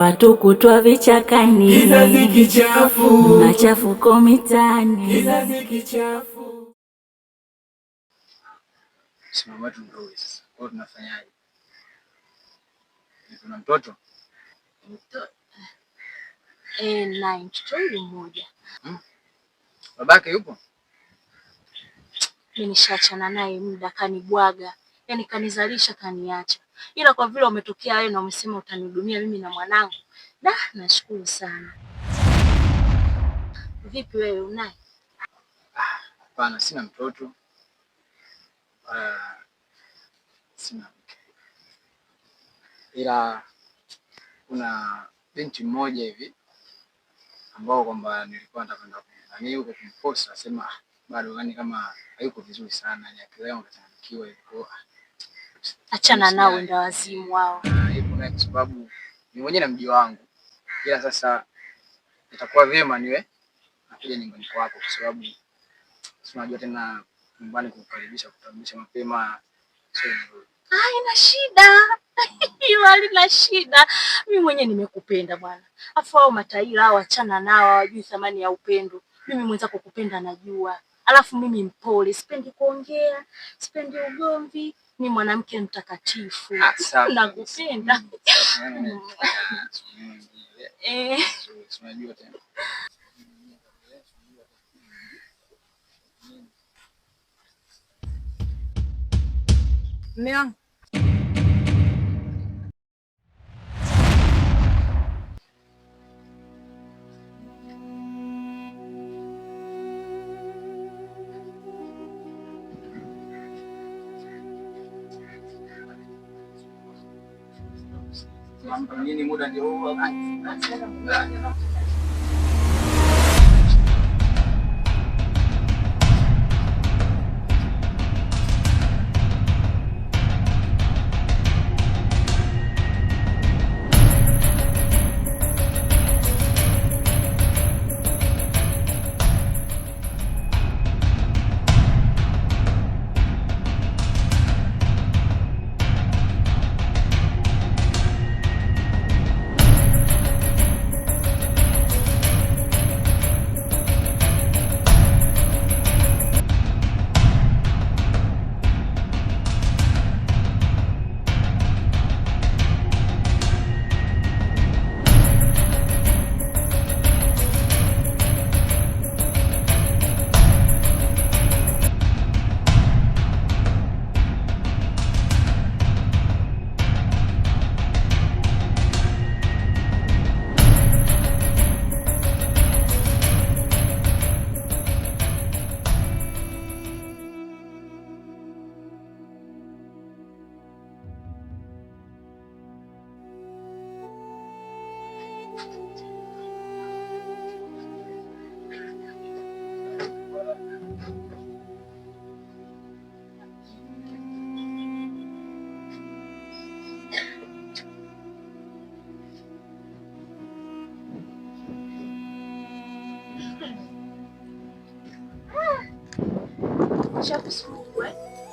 Watu kutwa vichakani, Kizazi kichafu, machafuko mitaani. Kizazi kichafu. Msimamo wetu ndio huo sasa. Kwa hiyo tunafanyaje? Tuna mtoto? Naye mtoto huyu mmoja. Babake yupo? Mimi nishaachana naye muda, kanibwaga, yaani kanizalisha, kaniacha. Ila kwa vile umetokea wewe na umesema utanihudumia mimi na mwanangu, da, nashukuru sana. Vipi wewe unaye? Hapana, sina mtoto. Sina mke. Ila kuna binti mmoja hivi ambao kwamba nilikuwa nataka kwenda nani huko kumposa, sema bado yani kama hayuko vizuri sana, yani akili yangu ikachanganyikiwa hivi kwa Achana nao, wenda wazimu wao. Hivyo naye kwa sababu ni mwenyewe na mji wangu. Ila sasa itakuwa vyema niwe nakuja nyumbani kwako kwa sababu si unajua tena nyumbani kukukaribisha kutambulisha mapema sio vizuri. Haina shida. Hiyo halina shida. Mimi mwenyewe nimekupenda bwana. Afu hao mataira hao achana nao, hawajui thamani ya upendo. Mimi mwenzako kupenda najua. Alafu mimi mpole, sipendi kuongea, sipendi ugomvi, ni mwanamke mtakatifu. Safi. Nakupenda. Unajua tena. Mume wangu. Nini muda ndio huo?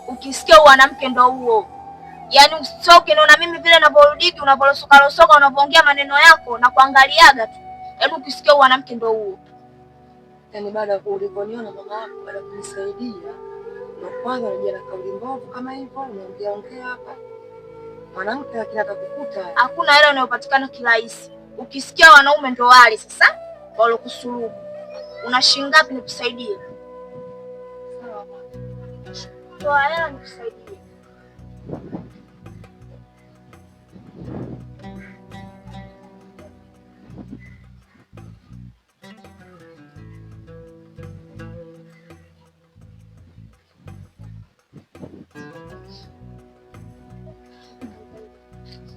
Ukisikia mwanamke ndo huo. Yaani usitoke, naona mimi vile ninavyorudiki, unavorosoka rosoka, unavyoongea maneno yako na kuangaliaga tu. Yaani ukisikia mwanamke ndo huo. Yaani baada ya ulivyoniona mama yako, baada ya kunisaidia, ndo kwanza unajia na kauli mbovu kama hivyo, unaongea ongea hapa. Mwanamke lakini atakukuta. Hakuna hela inayopatikana kirahisi. Ukisikia wanaume ndo wale sasa walokusulubu. Una shilingi ngapi nikusaidie? Sawa. Toa hela nikusaidie.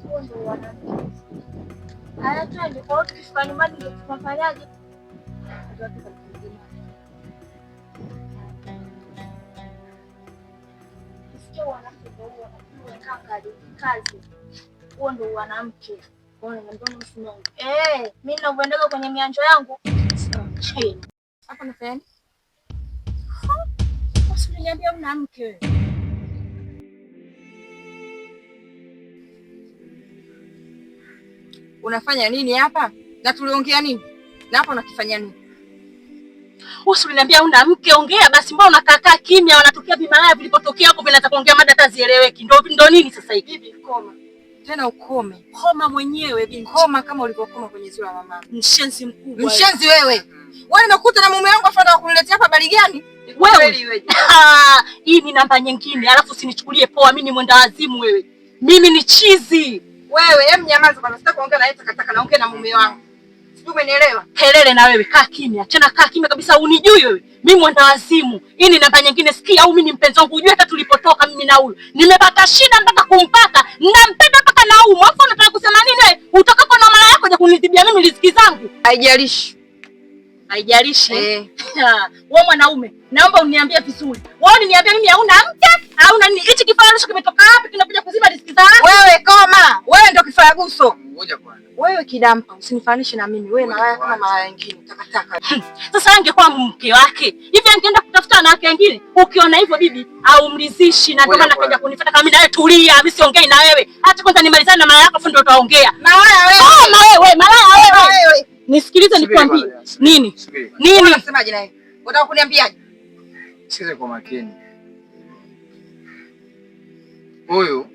Huo ndo wanamke. Haya, twende. Kwa hiyo tukifika nyumbani ndio tunafanyaje? Sikia wanamke ndio huo, kaka kazi. Huo ndio wanamke. Mimi ninavyoendaga kwenye mianjo yangu. Sawa. Hapa nafanya nini? Usiniambia una mke wewe. Unafanya nini hapa? Na tuliongea nini? Na hapa unakifanya nini? Usi uliniambia una mke, ongea basi. Mbona unakaa kimya? Wanatokea vimalaya vilipotokea hapo vinaanza kuongea mada hata zieleweki. Ndo nini sasa hivi? Bibi koma. Tena ukome. Koma mwenyewe binti. Koma kama ulivyokoma kwenye ziwa la mama. Mshenzi mkubwa. Mshenzi wewe. Wewe nimekuta na mume wangu afa anataka kuniletea hapa habari gani? Wewe. Hii ni namba nyingine. Alafu usinichukulie poa, mimi ni mwenda wazimu wewe. Mimi ni chizi. Wewe hem, nyamaza kwanza, sitaki kuongea na yeye takataka, naongea na mume wangu. Sijui umenielewa? Kelele na wewe, kaa kimya. Tena kaa kimya kabisa, unijui wewe. Mimi mwenda wazimu. Hii ni namba nyingine, sikia, au mimi ni mpenzi wangu, unajua hata tulipotoka mimi na huyu. Nimepata shida mpaka kumpata. Nampenda mpaka naumwa. Alafu unataka kusema nini wewe? Utakapo na mara yako je kunidhibia mimi riziki zangu? Haijalishi. Haijalishi. Wewe mwanaume, naomba uniambie vizuri. Wewe uniambie mimi hauna mke, hauna nini? Hichi kifaransa kimetoka wapi kinakuja kuzima riziki zangu? Wewe koma. Wewe ndio kifaraguso. Ngoja kwanza. Wewe kidampa, usinifanishe na mimi. Wewe malaya kama malaya wengine, takataka. Sasa angekuwa mke wake, hivi angeenda kutafuta wanawake wengine? Ukiona hivyo bibi, haumridhishi na ndio maana kaja kunifuata kama mimi na wewe. Tulia, mimi siongei na wewe. Acha kwanza nimalizane na malaya yako afu ndio utaongea. Malaya wewe. Koma wewe, malaya wewe. Nisikilize nikwambie. Nini? Nini? Unasemaje naye? Unataka kuniambiaje? Sikize kwa makini. Huyu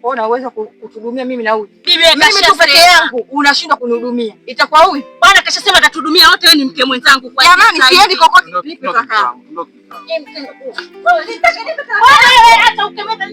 Ona uwezo kutuhudumia mimi na huyu. Bibi mimi tu peke yangu unashindwa kunihudumia. Itakuwa huyu. Bwana kashasema atatuhudumia wote, wewe ni mke mwenzangu kwa. Jamani siendi kokote. Nipe kaka. Wewe hata ukemeta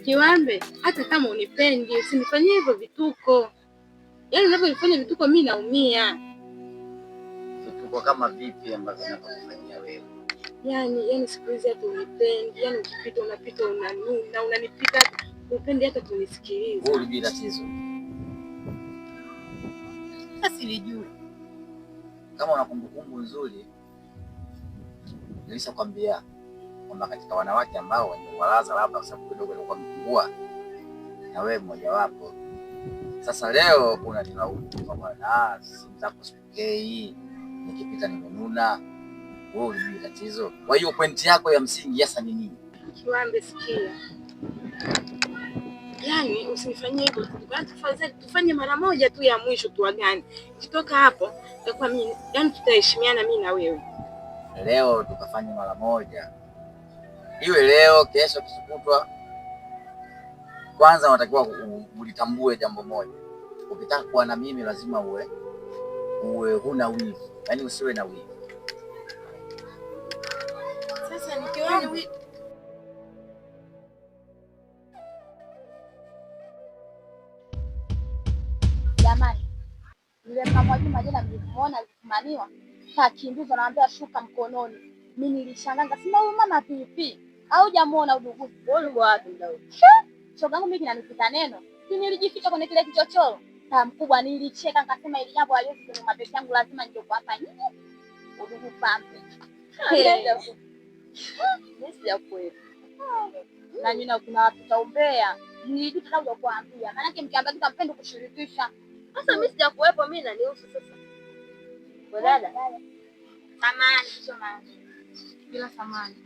Kiwambe, hata kama unipendi usinifanyie hivyo vituko. Yaani unavyonifanya vituko mimi naumia. Vituko kama vipi ambavyo nakufanyia wewe? Yaani siku hizi hata unipendi, yaani ukipita unapita unanuna, unanipita upendi hata kunisikiliza. Wewe unajua tatizo. Sasa silijui. Kama una kumbukumbu nzuri, nilishakwambia kwamba katika wanawake ambao wenye walaza labda kwa sababu kidogo alikuwa amepungua, na wewe mmoja wapo. Sasa leo unanilaumu kwamba simu zako sipokei, nikipita nimenuna. Wewe ulijui tatizo. Kwa hiyo pointi yako ya msingi hasa ni nini? Kiwambe, sikia. Yaani usinifanyie hivyo. Tufanye mara moja tu ya mwisho tuagane. Ukitoka hapo tutakuwa mimi, yaani tutaheshimiana mimi na wewe. Leo tukafanye mara moja. Iwe leo, kesho, kesho. Kwanza unatakiwa ulitambue jambo moja. Ukitaka kuwa na mimi lazima uwe huna wivu. Yaani usiwe na wivu. Sasa nikiwa Jamani, yule mama Mwajuma jana mlimuona alifumaniwa, kakimbizwa naambia shuka mkononi. Mimi nilishangaa nikasema huyu mama vipi? Au hujamuona udugu? Wewe uko wapi mdau? Shoga yangu mimi kinanikuta neno. Si nilijificha kwenye kile kichochoro. Taa mkubwa nilicheka nikasema ili jambo haliwezi kwenye mapesa yangu lazima nije kwa hapa nyinyi. Udugu pambe. Mimi sijakuelewa. Na nyinyi kuna watu taumbea. Nilijuta kabla kuambia. Maana yake mkiambia kitu mpende kushirikisha. Sasa mimi sijakuwepo, mimi nanihusu sasa. Wewe dada. Samani, sio maana. Bila samani.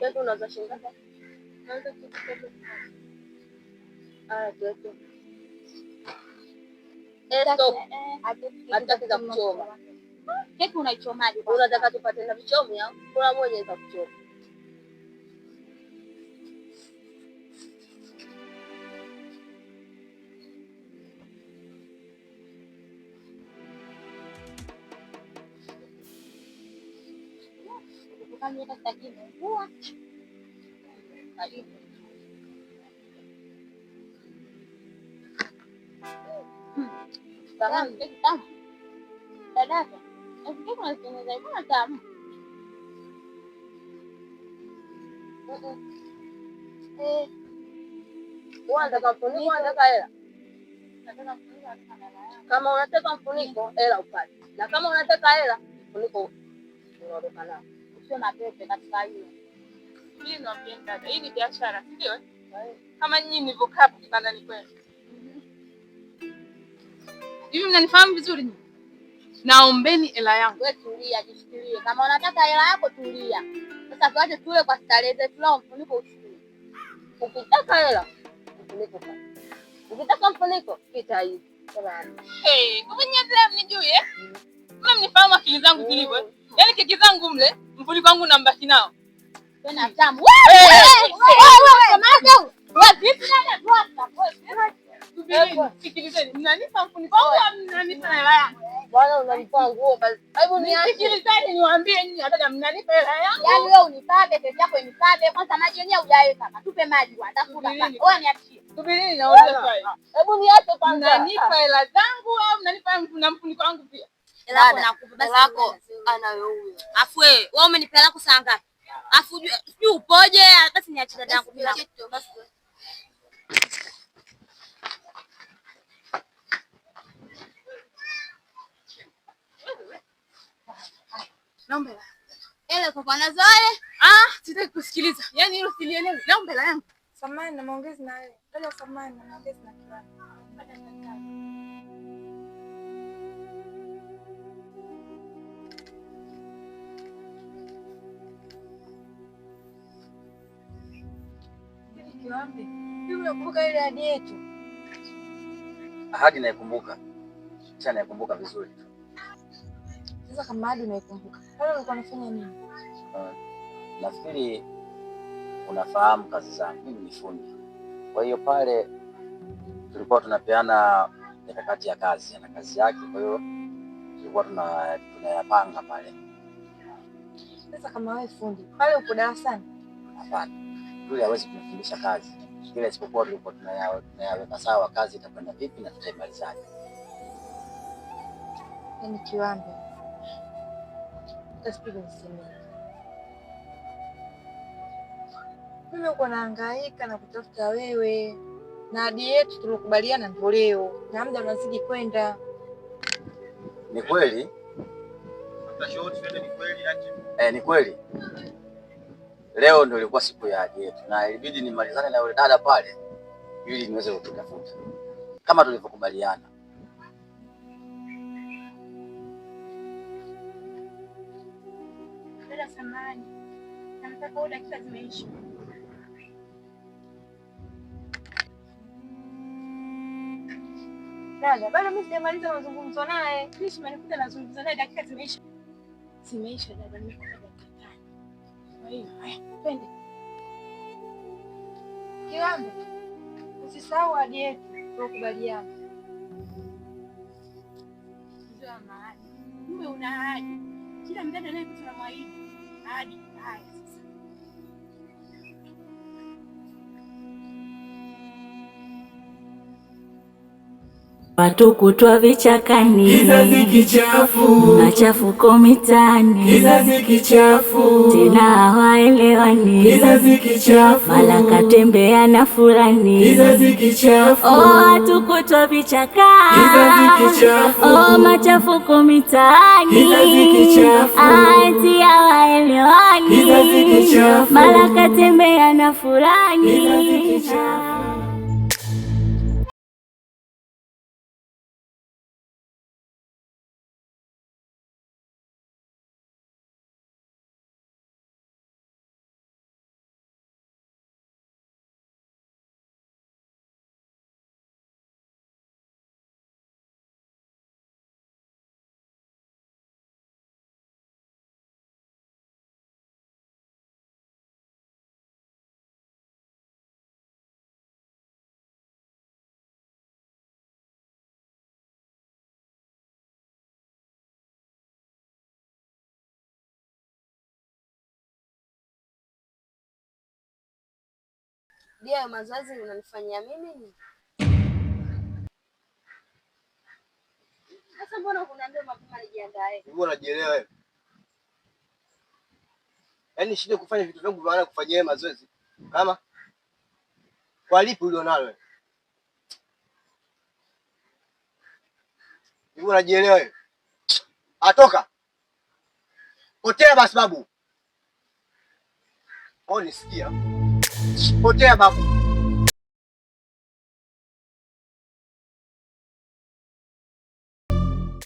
Wewe unauza shilingi ngapi? Nauza kitu kidogo. Ah, tuweke. Stop. Hatutaki za kuchoma. Keki unaichomaje? Unataka tupate na vichomi au? Kuna moja za kuchoma. Dadaka, keki unazitengeneza mbona tamu? Unataka mfuniko, unataka hela. Kama unataka mfuniko, hela upate. Na kama unataka hela, Mfuniko unaondoka nao. Usio na pepe katika hiyo. Mimi niwaambie dada, hii ni biashara, si ndio? Kama nyinyi mlivyokaa hapo kibandani kwenu. Hivi mnanifahamu vizuri nyinyi? Naombeni hela yangu. Wewe tulia, jishikilie. Kama unataka hela yako tulia. Sasa tuache tule kwa starehe zetu, lao mfuniko uchukue. Ukitaka hela mfuniko pa. Ukitaka mfuniko pita hivi. Hey, kumbe nyinyi vile mnijui eh? Mimi mnifahamu akili zangu zilivyo eh? Yaani keki zangu mle, mfuniko wangu nambaki nao. Tena tamu. Sikilizeni, mnanipa mfuniko wangu au mnanipa hela yangu? Bwana unanipa nguo basi. Hebu niache. Sikilizeni niwaambie nyinyi dada, mnanipa hela yangu. Yaani wewe unipabe, pesa yako inipabe. Kwanza maji yenyewe hujaweka. Tupe maji kwanza. Tafuta. Wewe niachie. Subirini nauliza swali. Hebu niache kwanza. Mnanipa hela zangu au mnanipa na mfuniko wangu pia? Hela yako nakupa basi. Hela yako anayo huyo. Afu wewe, wewe umenipa lako saa ngapi? Afu sijui upoje, basi niachie dada yangu bila. Naomba hela. Ele kwa nazo wale. Ah, sitaki kusikiliza. Yaani hilo silielewi. Naomba hela yangu. Samahani na maongezi na wewe. Dada samahani na maongezi na Kiwambe. Kiwambe, hivi unakumbuka ile ahadi yetu? Ahadi naikumbuka. Tena naikumbuka vizuri. Sasa kama ahadi unaikumbuka, pale ulikuwa unafanya nini? Nafikiri unafahamu kazi zangu. Mimi ni fundi. Kwa hiyo pale tulikuwa tunapeana mikakati ya kazi na kazi yake, kwa hiyo tulikuwa tunayapanga pale. Sasa kama wewe fundi, pale upo darasani? Hapana, yule hawezi kunifundisha kazi, ila isipokuwa tulikuwa tunayaweka sawa kazi itakwenda vipi na tutaimalizaje. Yaani Kiwambe, hata sijui nisemeje. Mimi uko nahangaika na kutafuta wewe, na ahadi yetu tulikubaliana ndio leo, na muda unazidi kwenda. Ni kweli ni kweli leo ndio ilikuwa siku ya ahadi yetu, na ilibidi nimalizane na yule dada pale ili niweze kukutafuta kama tulivyokubaliana. Dada samahani, namtaka huyo, dakika zimeisha. Dada, bado mimi sijamaliza mazungumzo naye. Mimi simenikuta nazungumza naye, dakika zimeisha. Zimeisha dada, nimekupa dakika 5. Kwa hiyo haya, twende. Kiwambe, usisahau ahadi yetu tulikubaliana. Mzee wa ahadi. Kumbe una ahadi. Kila mdada anayepita unamwahidi ahadi. Haya sasa. Watu kutwa vichakani, Kizazi kichafu, machafuko mitaani, kizazi kichafu, tena hawaelewani, kizazi kichafu, mara katembea na fulani, kizazi kichafu, oh, watu kutwa vichakani, kizazi kichafu, oh, machafuko mitaani, kizazi kichafu, ati hawaelewani, kizazi kichafu, mara katembea na fulani, kizazi kichafu. Dia, mazoezi unanifanyia mimi ni? Sasa mbona hukuniambia mapema nijiandae? Wewe unajielewa wewe? Yaani shida kufanya vitu vyangu vya maana kufanyia wewe mazoezi. Kama kwa lipi ulionalo wewe? Wewe unajielewa wewe? Atoka. Potea basi babu. Oh, nisikia. Potea babu.